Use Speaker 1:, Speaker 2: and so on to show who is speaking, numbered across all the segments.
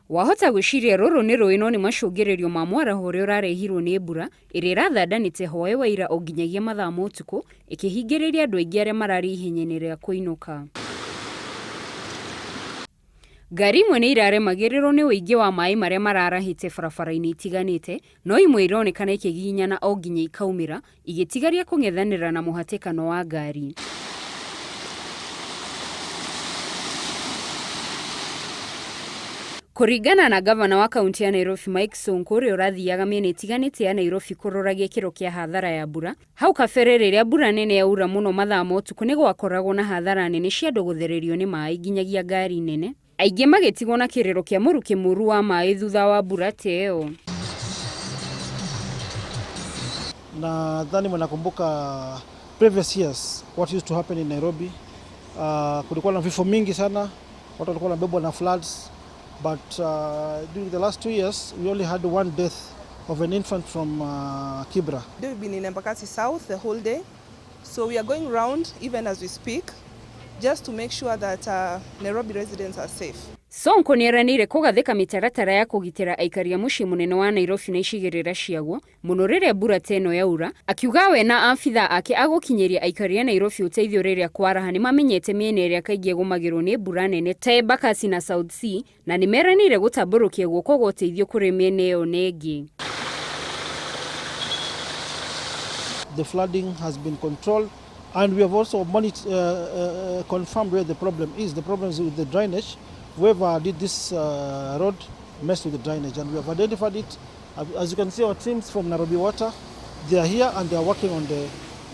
Speaker 1: Wahota gwĩciria rũrũ nĩ rũĩ no nĩ macũngĩrĩrio ma mwaraho ũrĩa ũrarehirwo nĩ mbura ĩrĩa ĩrathandanĩte hwaĩ wa ira o nginyagia mathaa ma ũtukũ ĩkĩhingĩrĩria andũ aingĩ arĩa mararĩ ihenya-inĩ rĩa kũinũka. Ngari imwe nĩ iraremagĩrĩrwo nĩ ũingĩ wa maĩ marĩa mararahĩte barabara-inĩ itiganĩte, no imwe ironekana ikĩgiginyana o nginya ikaumĩra, igĩtigaria kũng'ethanĩra na mũhatĩkano wa ngari. Kũringana na ngavana wa kaunti ya Nairobi Mike Sonko ũrĩa ũrathiaga mĩena ĩtiganĩte ya Nairobi kũrora gĩkĩro kĩa hathara ya mbura, hau kabere rĩrĩa mbura nene yaura mũno mathaa ma ũtukũ nĩ gwakoragwo na hathara nene cia andũ gũthererio nĩ maĩ nginyagia ngari nene. Aingĩ magĩtigwo na kĩrĩro kĩa mũrukĩ mũru wa maĩ thutha wa mbura ta ĩyo.
Speaker 2: Nadhani mnakumbuka previous years what used to happen in Nairobi. Kulikuwa na vifo mingi sana, watu walikuwa wanabebwa na floods, but during the last 2 years we only had one death of an infant from Kibra.
Speaker 3: We've been in Embakasi South the whole day, so we are going round even as we speak, just to make sure that Nairobi residents are safe.
Speaker 1: Sonko nĩeranĩire kũgathĩka mĩtaratara ya kũgitĩra aikari a mũciĩ mũnene wa Nairobi na icigĩrĩra ciaguo mũno rĩrĩa mbura ta ĩno yaura, akiuga we na abithaa ake a gũkinyĩria aikari a Nairobi ũteithio rĩrĩa kwaraha nĩmamenyete mĩena ĩrĩa kaingĩ ĩgũmagĩrwo nĩ mbura nene ta Embakasi na South C na nĩmeranĩire gũtambũrũkia guoko gwa ũteithio kũrĩ mĩena ĩyo na ĩngĩ.
Speaker 2: The flooding has been controlled and we have also confirmed where the problem is. The problem is with the drainage. Whoever did this road messed with the drainage and we have identified it. As you can see, our teams from Nairobi Water, they are here and they are working on the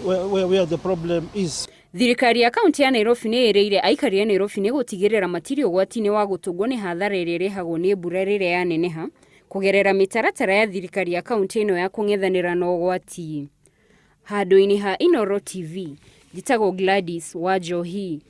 Speaker 2: where the problem is.
Speaker 1: Thirikari ya kaunti ya Nairobi nĩ ĩrĩire aikari a Nairobi nĩ gũtigĩrĩra matirĩ ũgwati-inĩ wa gũtũngwo nĩ hathara ĩrĩa ĩrehagwo nĩ mbura rĩrĩa yaneneha kũgerera mĩtaratara ya thirikari ya kaunti ĩno ya kũng'ethanĩra na ũgwati. Handũ-inĩ ha Inooro TV, njĩtagwo Gladys Wanjohi.